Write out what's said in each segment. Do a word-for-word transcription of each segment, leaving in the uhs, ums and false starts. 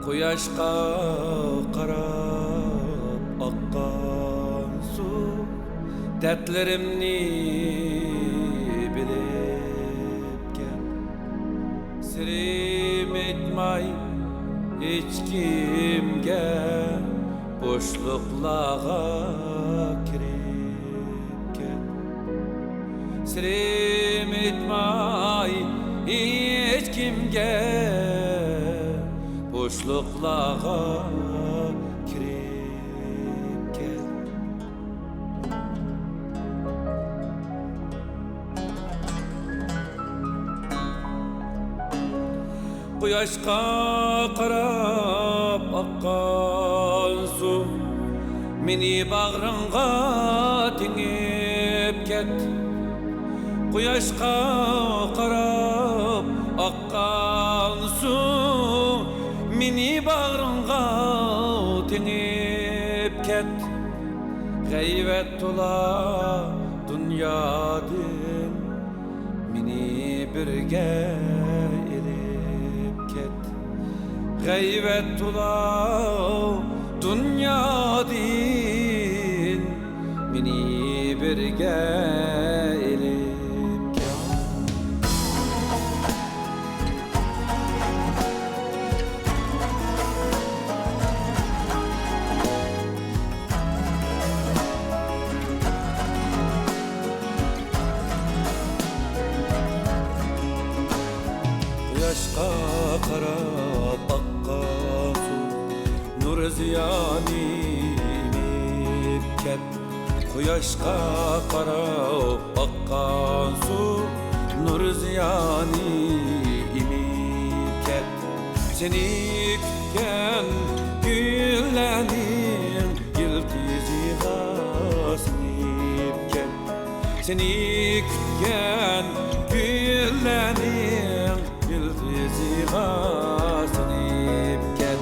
قۇياشقا قاراپ ئاققان سۇ دەردلىرىمنى بىلىپ كەت. سىرىم ئېيتماي ھېچكىمگە بوشلۇقلارغا كىرىپ كەت. سىرىم ئېيتماي ھېچكىمگە بوشلۇقلارغا كىرىپ كەت. قۇياشقا قاراپ ئاققان سۇ، مېنى باغرىڭغا تېڭىپ كەت. قۇياشقا قاراپ ئاققان سۇ، مېنى باغرىڭغا تېڭىپ كەت. غەيۋەت تولا دۇنيادىن مېنى بىرگە ئېلىپ كەت. غەيۋەت تولا دۇنيادىن مېنى بىرگە ئېلىپ كەت. قۇياشقا قاراپ ئاققان سۇ، نۇر زىيانى ئېمىپ كەت. قۇياشقا قاراپ ئاققان سۇ، نۇر زىيانى ئېمىپ كەت. سېنى كۈتكەن گۈللەرنىڭ يىلتىزىغا سىڭىپ كەت. سېنى كۈتكەن گۈللەرنىڭ يىلتىزىغا سىڭىپ كەت.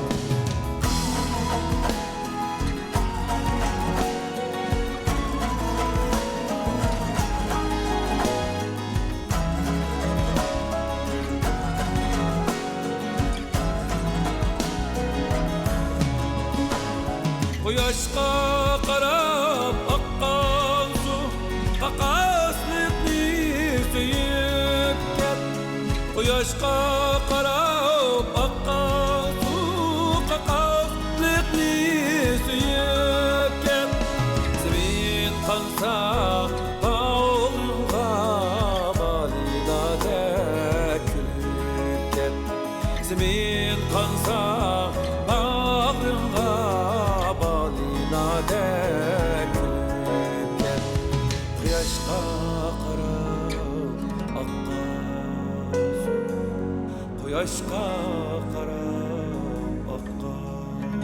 قۇياشقا قاراپ ئاققان سۇ، قاقاسلىقنى سۆيۈپ كەت. قۇياشقا قاراپ ئاققان سۇ، قاقاسلىقنى سۆيۈپ كەت. زېمىن قانسا باغرىڭغا بالىلاردەك كۈلۈپ كەت. زېمىن قانسا باغرىڭغا بالىلاردەك كۈلۈپ كەت. قۇياشقا قاراپ ئاققان سۇ، قۇياشقا قاراپ ئاققان سۇ.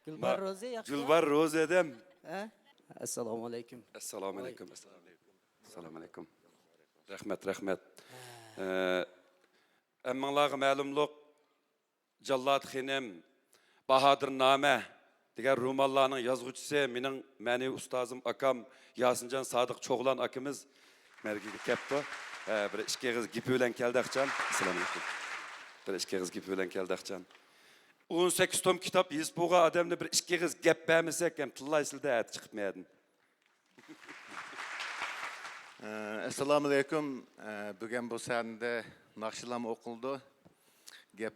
گۈلبار روزى، ياخشى. گۈلبار روزى ئادەم. ھە؟ ئەسسالامۇ ئەلەيكۇم. ئەسسالامۇ ئەلەيكۇم. ئەسسالامۇ ئەلەيكۇم. رەھمەت، رەھمەت. ئە، ھەممىڭلارغا مەلۇملۇق، جاللات خېنىم، باھادىرنامە دېگەن رومانلارنىڭ يازغۇچىسى، مېنىڭ مەنىۋى ئۇستازىم، ئاكام ياسىنجان سادىق چوغلان ئاكىمىز مەرىكىگە كەپتۇ. ھە، بىر ئىككى ئېغىز گېپى بىلەن كەلدى ئاخچان. ئەسسالامۇئەلەيكۇم. بىر ئىككى ئېغىز گېپى بىلەن كەلدى ئاخچان. ئون سەككىز توم كىتاب يېزىپ بولغان ئادەمنى بىر ئىككى ئېغىز گەپ بەرمىسەك ھەم تىللايسىلدە ئەتە چىقىپ مەدىن. ئەسسالامۇئەلەيكۇم. بۈگۈن بۇ سەھنىدە ناخشىلام ئوقۇلىدۇ، گەپ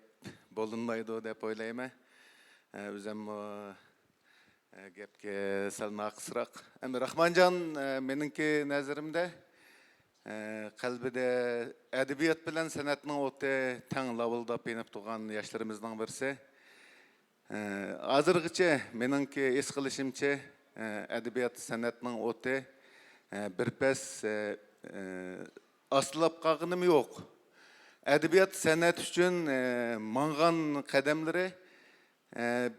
بولۇنمايدۇ دەپ ئويلايمەن. ئۆزۈممۇ گەپكە سەل ناقىسراق. ئەمدى راخمانجان، مېنىڭكى نەزىرىمدە، قەلبىدە ئەدەبىيات بىلەن سەنئەتنىڭ ئوتى تەڭ لاۋۇلداپ يېنىپ تۇرغان ياشلىرىمىزنىڭ بىرسى. ئە، ھازىرغىچە مېنىڭكى ھېس قىلىشىمچە، ئە، ئەدەبىيات سەنئەتنىڭ ئوتى، ئە، بىر پەس، ئە، ئە، ئاستىلاپ قالغىنىمۇ يوق. ئەدەبىيات سەنئەت ئۈچۈن، ئە، ماڭغان قەدەملىرى، ئە،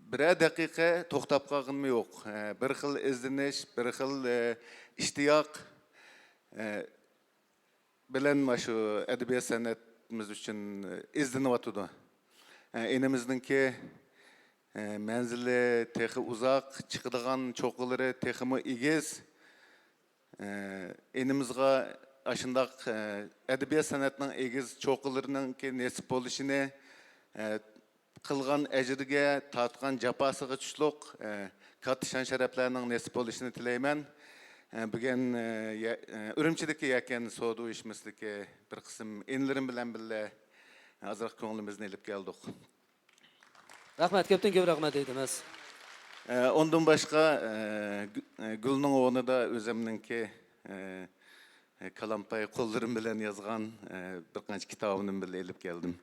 بىرەر دەقىقە توختاپ قالغىنىمۇ يوق. ئە، بىر خىل ئىزدىنىش، بىر خىل، ئە، ئىشتىياق، ئە، بىلەن مانا شۇ ئەدەبىيات سەنئەت ئۈچۈن ئىزدىنىۋاتىدۇ. ئىنىمىزنىڭكى مەنزىلى تېخى ئۇزاق، چىقىدىغان چوققىلىرى تېخىمۇ ئېگىز. ئىنىمىزغا ئاشۇنداق ئەدەبىيات سەنئەتنىڭ ئېگىز چوققىلىرىنىڭكى نېسىپ بولۇشىنى، قىلغان ئەجرىگە تارتقان جاپاسىغا چۈشلۈق، ئە، كاتتا شان-شەرەپلەرنىڭ نېسىپ بولۇشىنى تىلەيمەن. ئە، بۈگۈن، ئە، يە-، ئە، ئۈرۈمچىدىكى يەكەن سودا ئۇيۇشمىسىدىكى بىر قىسىم ئىنىلىرىم بىلەن بىللە ئازراق كۆڭلىمىزنى ئېلىپ كەلدۇق. رەھمەت، كۆپتىن كۆپ رەھمەت ئېيتىمىز. ئە، ئۇندىن باشقا، ئە، گۈ-، ئە، گۈلنىڭ ئورنىدا ئۆزۈمنىڭكى، ئە، كالامپاي قوللىرىم بىلەن يازغان، ئە، بىر قانچە كىتابىمنى بىللە ئېلىپ كەلدىم.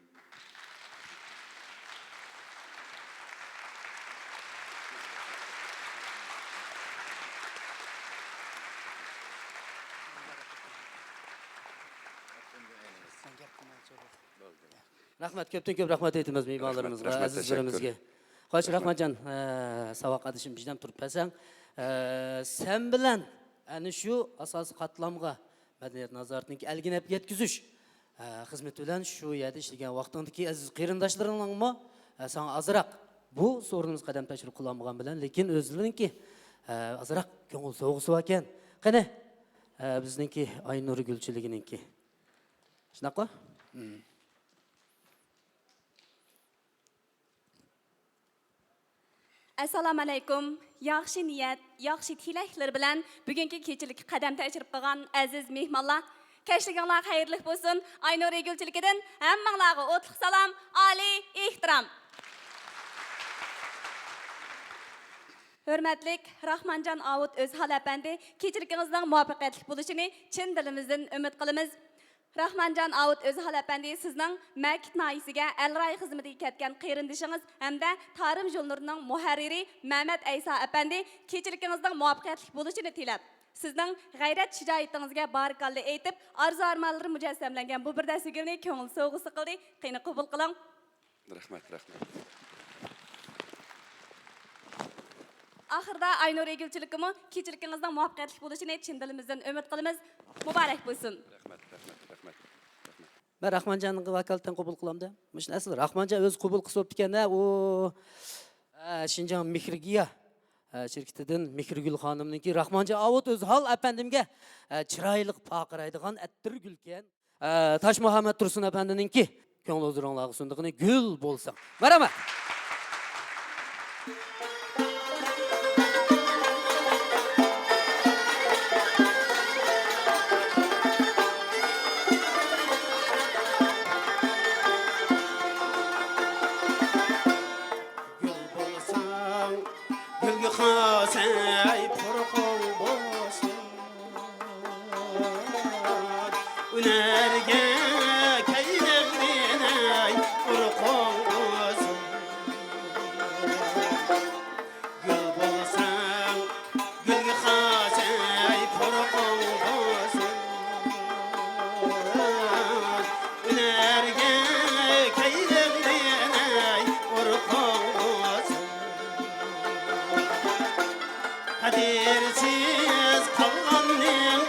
رەھمەت، كۆپتىن كۆپ رەھمەت ئېيتىمىز مېھمانلىرىمىزغا، رەھمەت، رەھمەت، ئەزىزلىرىمىزگە. تەشەككۈر. خوش، رەھمەتجان، ئە، ساۋاقدىشىم، بىردەم تۇرۇپ بەرسەڭ. ئە، سەن بىلەن ئەنە شۇ ئاساسىي قاتلامغا مەدەنىيەت نازارىتىنىڭكى ئەلگىنەپ يەتكۈزۈش، ئە، خىزمىتى بىلەن شۇ يەردە ئىشلىگەن ۋاقتىڭدىكى ئەزىز قېرىنداشلىرىڭمۇ، ئە، ساڭا ئازراق بۇ سورۇنىمىز قەدەم تەشرىپ قىلالمىغان بىلەن، لېكىن ئۆزلىرىنىڭكى، ئە، ئازراق كۆڭۈل سوۋغىسى باركەن. قېنى، ئە، بىزنىڭكى ئاينۇر گۈلچىلىكىنىڭكى. شۇنداققۇ؟ مم. ئەسسالامۇئەلەيكۇم. ياخشى نىيەت، ياخشى تىلەكلەر بىلەن بۈگۈنكى كېچىلىككە قەدەم تەشرىپ قىلغان ئەزىز مېھمانلار، كەچلىكىڭلار خەيرلىك بولسۇن. ئاينۇر ئىگىلچىلىكىدىن ھەممىڭلارغا ئوتلۇق سالام، ئالىي ئېھتىرام. ھۆرمەتلىك راخمانجان ئاۋۇت ئۆزھال ئەپەندى، كېچىلىكىڭىزنىڭ مۇۋەپپەقىيەتلىك بولۇشىنى چىن دىلىمىزدىن ئۈمىد قىلىمىز. راخمانجان ئاۋۇت ئۆزھال ئەپەندى، سىزنىڭ مەكىت ناھىيىسىگە ئەلراي خىزمىتىگە كەتكەن قېرىندىشىڭىز ھەمدە تارىم ژۇرنىلىنىڭ مۇھەررىرى مەمەت ئەيسا ئەپەندى كېچىلىكىڭىزنىڭ مۇۋەپپەقىيەتلىك بولۇشىنى تىلەپ، سىزنىڭ غەيرەت شىجائىتىڭىزگە بارىكاللا ئېيتىپ، ئارزۇ-ئارمانلىرى مۇجەسسەملەنگەن بۇ بىر دەستە گۈلنى كۆڭۈل سوۋغىسى قىلدى. قېنى، قوبۇل قىلىڭ. رەھمەت، رەھمەت. ئاخىرىدا ئاينۇر ئىگىلچىلىكىمۇ كېچىلىكىڭىزنىڭ مۇۋەپپەقىيەتلىك بولۇشىنى چىن دىلىمىزدىن ئۈمىد قىلىمىز. مۇبارەك بولسۇن. رەھمەت، رەھمەت، رەھمەت، رەھمەت. مەن راخمانجانغا ۋاكالىتەن قوبۇل قىلامدۇ. مۇشۇنى ئەسلى راخمانجان ئۆزى قوبۇل قىلسا بوپتىكەن-ھە، ئۇ، ئە، شىنجاڭ مېھرىگىياھ، ئە، شىركىتىدىن مېھرىگۈل خانىمنىڭكى راخمانجان ئاۋۇت ئۆزھال ئەپەندىمگە، ئە، چىرايلىق پارقىرايدىغان ئەتىر گۈلكەن. ئە، تاشمۇھەممەت تۇرسۇن ئەپەندىنىڭكى كۆڭۈل ھۇزۇرۇڭلارغا سۇندۇقىنى گۈل بولساڭ. مەرھەمەت. گۈل بولساڭ، گۈلگە خاس، ئەي، پۇرىقىڭ بولسۇن. ئۈنەرگە كەينىڭدىن، ئەي، ئۇرۇقۇڭ بولسۇن. گۈل بولساڭ، گۈلگە خاس، ئەي، پۇرىقىڭ بولسۇن. ئۈنەرگە كەينىڭدىن، ئەي، ئۇرۇقۇڭ بولسۇن. قەدىرسىز قالغاننىڭ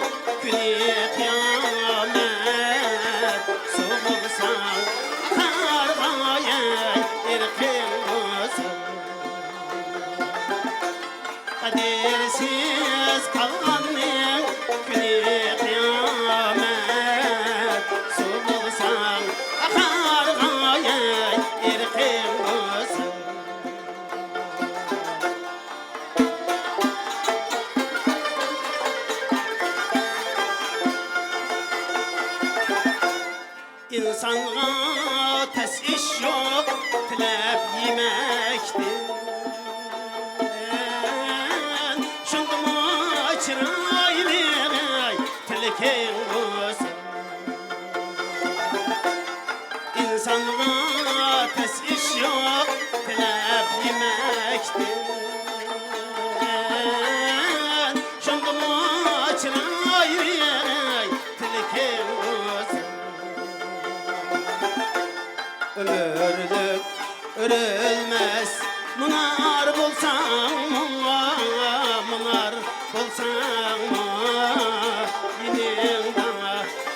كۈنى قىيامەت. سۇ بولساڭ ئاقارغاي، ئەي، ئىرقىڭ بولسۇن. قەدىرسىز قالغاننىڭ كۈنى قىيامەت. سۇ بولساڭ ئاقارغاي، ئەي، ئىرقىڭ بولسۇن. ئىنسانغا تەس ئىش يوق تىلەپ يېمەكتىن. شۇندىمۇ چىرايلىق تىلىكىڭ بولسۇن. ئىنسانغا تەس ئىش يوق تىلەپ يېمەكتىن. شۇندىمۇ چىرايلىق تىلىكىڭ بولسۇن. ئۆمۈرلۈك ئۆرۈلمەس مۇنار بولساڭمۇ، مۇنار بولساڭمۇ، يېنىڭدا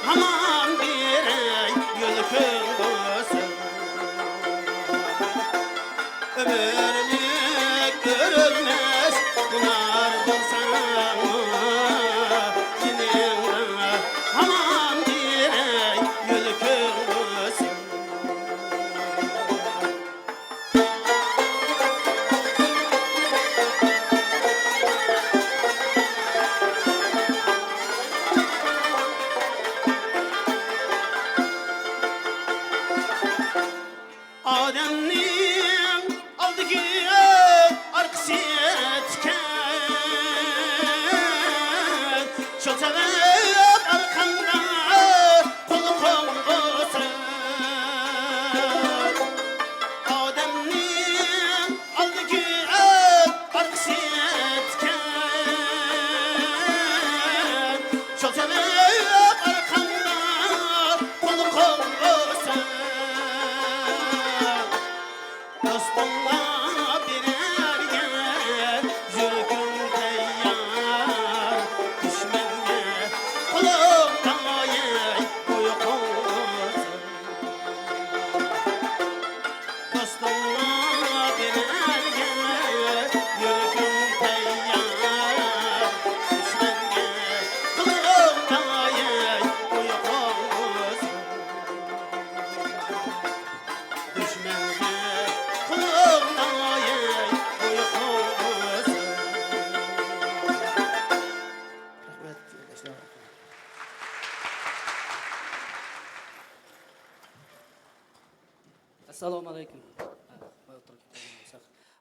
ھامان بېرەي يۈرىكىم. ئۆرۈلۈپ ئۆرۈلمەس مۇنار بولساڭمۇ، تېنىڭغا ھامان بېرەي يۈرىكىڭنى. ئادەمنىڭ ئالدى كۆپ، ئارقىسى تىكەن. شۇ سەۋەب ئارقاڭدا قۇلىقىڭ بولسۇن. ئادەمنىڭ ئالدى كۆپ، ئارقىسى تىكەن. شۇ سەۋەب ئارقاڭدا قۇلىقىڭ بولسۇن. دوستۇڭغا بېرەرگە يۈرىكىڭ تەييار، دۈشمەنگە قۇلۇق تاياي ئۇيقۇڭ بولسۇن. دوستۇڭغا بېرەرگە يۈرىكىڭ تەييار، دۈشمەنگە قۇلۇق تاياي ئۇيقۇڭ بولسۇن. دۈشمەنگە قۇلۇق تاياي ئۇيقۇڭ بولسۇن. رەھمەت. ئەسسالامۇ ئەلەيكۇم.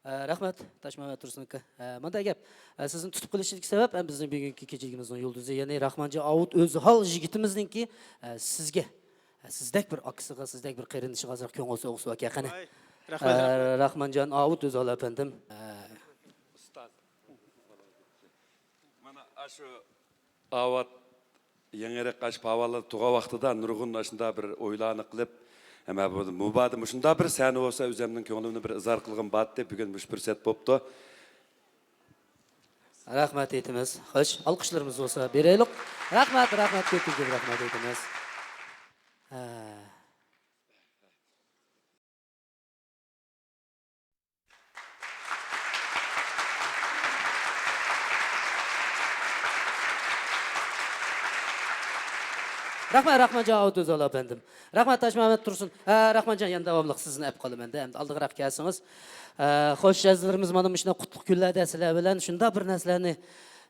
ئە، رەھمەت، تاشمەمەت تۇرسۇن ئاكا. ئە، مۇنداق گەپ، ئە، سىزنى تۇتۇپ قېلىشىدىكى سەۋەب ھەم بىزنىڭ بۈگۈنكى كېچىلىكىمىزنىڭ يۇلدۇزى، يەنى راخمانجان ئاۋۇت ئۆزھال يىگىتىمىزنىڭكى، ئە، سىزگە، ئە، سىزدەك بىر ئاكىسىغا، سىزدەك بىر قېرىندىشىغا ئازراق كۆڭۈل سوغۇسى باركەن. قېنى، ۋاي، رەھمەت، ئە، رەھمەت. راخمانجان ئاۋۇت ئۆزھال ئەپەندىم. ئە، ئۇستاز. مانا ئاشۇ ئاۋات يېڭىراق ئاشۇ پاۋانلار تۇغان ۋاقتىدا نۇرغۇن ئاشۇنداق بىر ئويلارنى قىلىپ، ھەم بۇ مۇبادا مۇشۇنداق بىر سەھنە بولسا ئۆزۈمنىڭ كۆڭلۈمنى بىر ئىزھار قىلغۇم بارتتى، بۈگۈن مۇشۇ پۇرسەت بوپتۇ. رەھمەت ئېيتىمىز. خوش، ئالقىشلىرىمىز بولسا بېرەيلۇق. رەھمەت، رەھمەت، كۆپتىن كۆپ رەھمەت ئېيتىمىز. ھە. رەھمەت، رەھمەتجان ئاۋۇت ئۆزھال ئەپەندىم. رەھمەت، تاشمەمەت تۇرسۇن. ھە، رەھمەتجان، يەنە داۋاملىق سىزنى ئەپ قالىمەن-دە، ئەمدى ئالدىغىراق كەلسىڭىز. ھە، خوش، ئەزىزلىرىمىز مانا مۇشۇنداق قۇتلۇق كۈنلەردە سىلەر بىلەن شۇنداق بىر نەرسىلەرنى،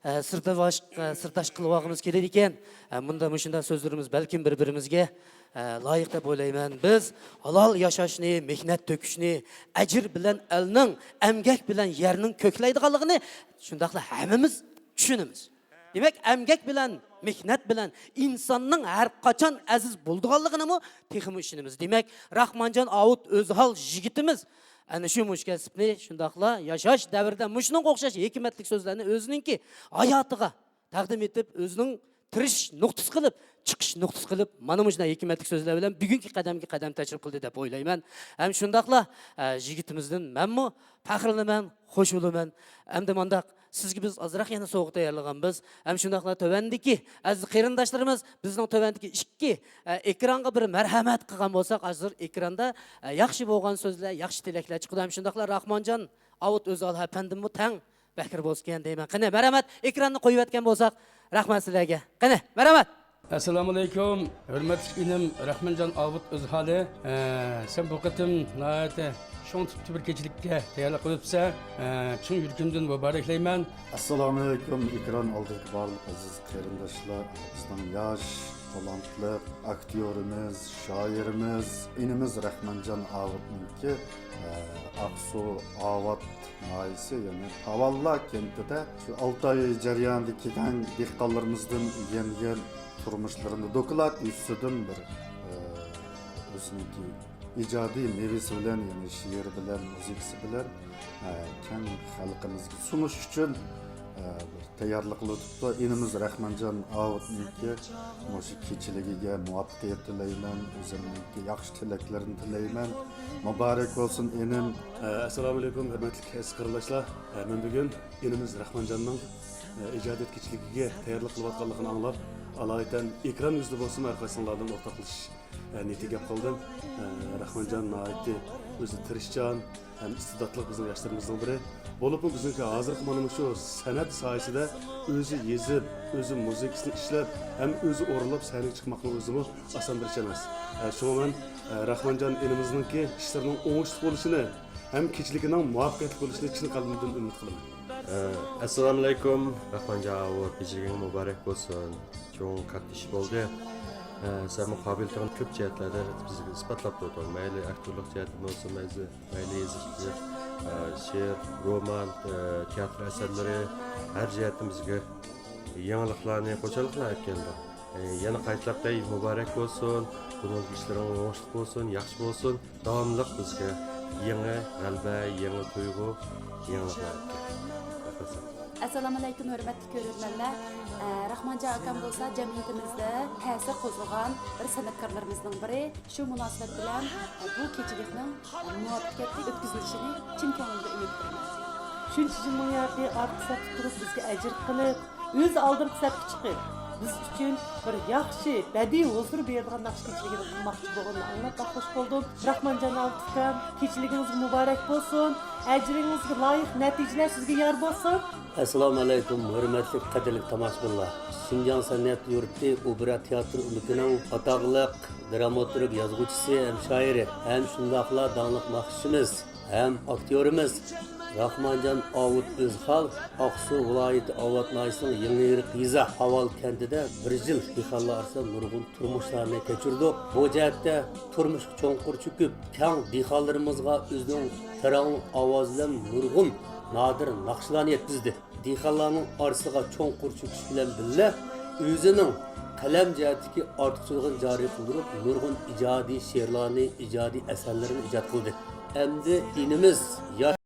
ھە، سىردىۋاش-، ھە، سىرداش قىلىۋالغىمىز كېلىدىكەن. ھە، مۇندا مۇشۇنداق سۆزلىرىمىز بەلكىم بىر-بىرىمىزگە، ھە، لايىق دەپ ئويلايمەن. بىز ھالال ياشاشنى، مېھنەت تۆكۈشنى، ئەجىر بىلەن ئەلنىڭ، ئەمگەك بىلەن يەرنىڭ كۆكلەيدىغانلىقىنى شۇنداقلا ھەممىمىز چۈشىنىمىز. دېمەك، ئەمگەك بىلەن، مېھنەت بىلەن ئىنساننىڭ ھەر قاچان ئەزىز بولىدىغانلىقىنىمۇ تېخىمۇ ئىشىنىمىز. دېمەك، راخمانجان ئاۋۇت ئۆزھال يىگىتىمىز ئەنە شۇ مۇشۇ كەسىپنى شۇنداقلا ياشاش دەۋرىدە مۇشۇنىڭغا ئوخشاش ھېكمەتلىك سۆزلەرنى ئۆزىنىڭكى ھاياتىغا تەقدىم ئېتىپ، ئۆزىنىڭ تىرىشىش نۇقتىسى قىلىپ، چىقىش نۇقتىسى قىلىپ، مانا مۇشۇنداق ھېكمەتلىك سۆزلەر بىلەن بۈگۈنكى قەدەمگە قەدەم تەشرىپ قىلدى دەپ ئويلايمەن. ھەم شۇنداقلا، ئە، يىگىتىمىزدىن مەنمۇ پەخىرلىنىمەن، خوش بولىمەن. ئەمدى مانداق سىزگە بىز ئازراق يەنە سوۋغا تەييارلىغانبىز. ھەم شۇنداقلا تۆۋەندىكى ئەزىز قېرىنداشلىرىمىز بىزنىڭ تۆۋەندىكى ئىككى، ئە، ئېكرانغا بىر مەرھەمەت قىلغان بولساق، ھازىر ئېكراندا، ئە، ياخشى بولغان سۆزلەر، ياخشى تىلەكلەر چىقىدۇ. ھەم شۇنداقلا راخمانجان ئاۋۇت ئۆزھال ئەپەندىممۇ تەڭ بەكرى بولسىكەن دەيمەن. قېنى، مەرھەمەت، ئېكراننى قويۇۋەتكەن بولساق، رەھمەت سىلەرگە. قېنى، مەرھەمەت. ئەسسالامۇئەلەيكۇم، ھۆرمەتلىك ئىنىم راخمانجان ئاۋۇت ئۆزھالى. ئە، سەن بۇ قېتىم ناھايىتى چوڭ تىپتا بىر كېچىلىككە تەييارلىق قىلىپسەن. ئە، چىن يۈرىكىمدىن مۇبارەكلەيمەن. ئەسسالامۇئەلەيكۇم، ئېكران ئالدىدىكى بارلىق ئەزىز قېرىنداشلار، بىزنىڭ ياش، تالانتلىق ئاكتيورىمىز، شائىرىمىز، ئىنىمىز راخمانجان ئاۋۇتنىڭكى، ئە، ئاقسۇ ئاۋات ناھىيەسى، يەنى پاۋانلار كەنتىدە شۇ ئالتە ئاي جەريانىدا كەلگەن دېھقانلىرىمىزدىن ئۆگەنگەن تۇرمۇشلىرىنى دوكلات يۈزىسىدىن بىر، ئە، ئۆزىنىڭكى ئىجادىي مېۋىسى بىلەن، يەنى شېئىرى بىلەن، مۇزىكىسى بىلەن، ئە، كەڭ خەلقىمىزگە سۇنۇش ئۈچۈن، ئە، بىر تەييارلىق قىلىۋېتىپتۇ. ئىنىمىز راخمانجان ئاۋۇتنىڭكى مۇشۇ كېچىلىكىگە مۇۋەپپەقىيەت تىلەيمەن، ئۆزۈمنىڭكى ياخشى تىلەكلىرىنى تىلەيمەن. مۇبارەك بولسۇن، ئىنىم. ئەسسالامۇئەلەيكۇم، ھۆرمەتلىك ئەزىز قېرىنداشلار. مەن بۈگۈن ئىنىمىز راخمانجاننىڭ ئىجادىيەت كېچىلىكىگە تەييارلىق قىلىۋاتقانلىقىنى ئاڭلاپ، ئالايىتەن ئېكران يۈزىدە بولسىمۇ ھەر قايسىڭلاردىن ئورتاقلىشىش نىيىتىگە كەپ قالدىم. راخمانجان ناھايىتى ئۆزى تىرىشچان، ھەم ئىستېداتلىق بىزنىڭ ياشلىرىمىزنىڭ بىرى. بولۇپمۇ بىزنىڭكى ھازىرقى مانا مۇشۇ سەنئەت ساھەسىدە ئۆزى يېزىپ، ئۆزى مۇزىكىسىنى ئىشلەپ، ھەم ئۆزى ئورۇنلاپ سەھنىگە چىقماقنىڭ ئۆزىمۇ ئاسان بىر ئىش ئەمەس. ئە، شۇڭا مەن، ئە، راخمانجان ئىنىمىزنىڭكى ئىشلىرىنىڭ ئوڭۇشلۇق بولۇشىنى ھەم كېچىلىكىنىڭ مۇۋەپپەقىيەتلىك بولۇشىنى چىن قەلبىمدىن ئۈمىد قىلىمەن. ئە، ئەسسالامۇئەلەيكۇم، راخمانجان ئاۋۇ، كېچىلىكىڭ مۇبارەك بولسۇن. چوڭ كاتتا ئىش بولدى. ئە، سەنمۇ قابىلىيىتىڭنى كۆپ جەھەتلەردە بىزگە ئىسپاتلاپ تۇردۇڭ. مەيلى ئاكتورلۇق جەھەتتىن بولسۇن، مەيلى، مەيلى يېزىق، ئە، شېئىر، رومان، ئە، تىياتىر ئەسەرلىرى، ھەر جەھەتتىن بىزگە يېڭىلىقلارنى، خۇشاللىقلار ئەكەلدىڭ. ئە، يەنە قايتىلاپ دەي، مۇبارەك بولسۇن، بۇنىڭدىكى ئىشلىرىڭ ئوڭۇشلۇق بولسۇن، ياخشى بولسۇن. داۋاملىق بىزگە يېڭى غەلىبە، يېڭى تۇيغۇ، يېڭىلىقلار ئەكەل. رەھمەت ساڭا. ئەسسالامۇئەلەيكۇم، ھۆرمەتلىك كۆرۈرمەنلەر. ئە، راخمانجان ئاكام بولسا جەمئىيىتىمىزدە تەسىر قوزغىغان بىر سەنئەتكارلىرىمىزنىڭ بىرى. شۇ مۇناسىۋەت بىلەن، ئە، بۇ كېچىلىكنىڭ، ئە، مۇۋەپپەقىيەتلىك ئۆتكۈزۈلۈشىنى چىن كۆڭلۈمدىن ئۈمىد قىلىمەن. شۇنچە يىل مۇياقى ئارقا سەپتە تۇرۇپ، بىزگە ئەجىر قىلىپ، ئۆزى ئالدىنقى سەپكە چىقىپ، بىز ئۈچۈن بىر ياخشى بەدىئىي ھۇزۇر بېرىدىغان ناخشا كېچىلىكىنى قىلماقچى بولغىنىنى ئاڭلاپ بەك خۇش بولدۇم. راخمانجان ئاۋۇت ئۇكام، كېچىلىكىڭىز مۇبارەك بولسۇن. ئەجرىڭىزگە لايىق نەتىجىلەر سىزگە يار بولسۇن. ئەسسالامۇئەلەيكۇم، ھۆرمەتلىك قەدىرلىك تاماشىبىنلار! شىنجاڭ سەنئەت يۇرتى ئوپېرا تىياتىر ئۆمىكىنىڭ ئاتاقلىق دراماتورگ، يازغۇچىسى ھەم شائىرى ھەم شۇنداقلا داڭلىق ناخشىچىمىز ھەم ئاكتيورىمىز راخمانجان ئاۋۇت ئۆزخال ئاقسۇ ۋىلايىتى ئاۋات ناھىيەسىنىڭ يېڭىئېرىق يېزا ئاۋال كەنتىدە بىر يىل دېھقانلار ئارىسىدا نۇرغۇن تۇرمۇشلارنى كەچۈردۇق. بۇ جەھەتتە تۇرمۇشقا چوڭقۇر چۆكۈپ، كەڭ دېھقانلىرىمىزغا ئۆزىنىڭ تەرەڭلىق ئاۋازى بىلەن نۇرغۇن نادىر ناخشىلارنى يەتكۈزدى. دېھقانلارنىڭ ئارىسىغا چوڭقۇر چۆكۈش بىلەن بىللە، ئۆزىنىڭ قەلەم جەھەتتىكى ئارتۇقچىلىقىنى جارى قىلدۇرۇپ، نۇرغۇن ئىجادىي شېئىرلارنى، ئىجادىي ئەسەرلىرىنى ئىجاد قىلدى. ئەمدى ئىنىمىز ياش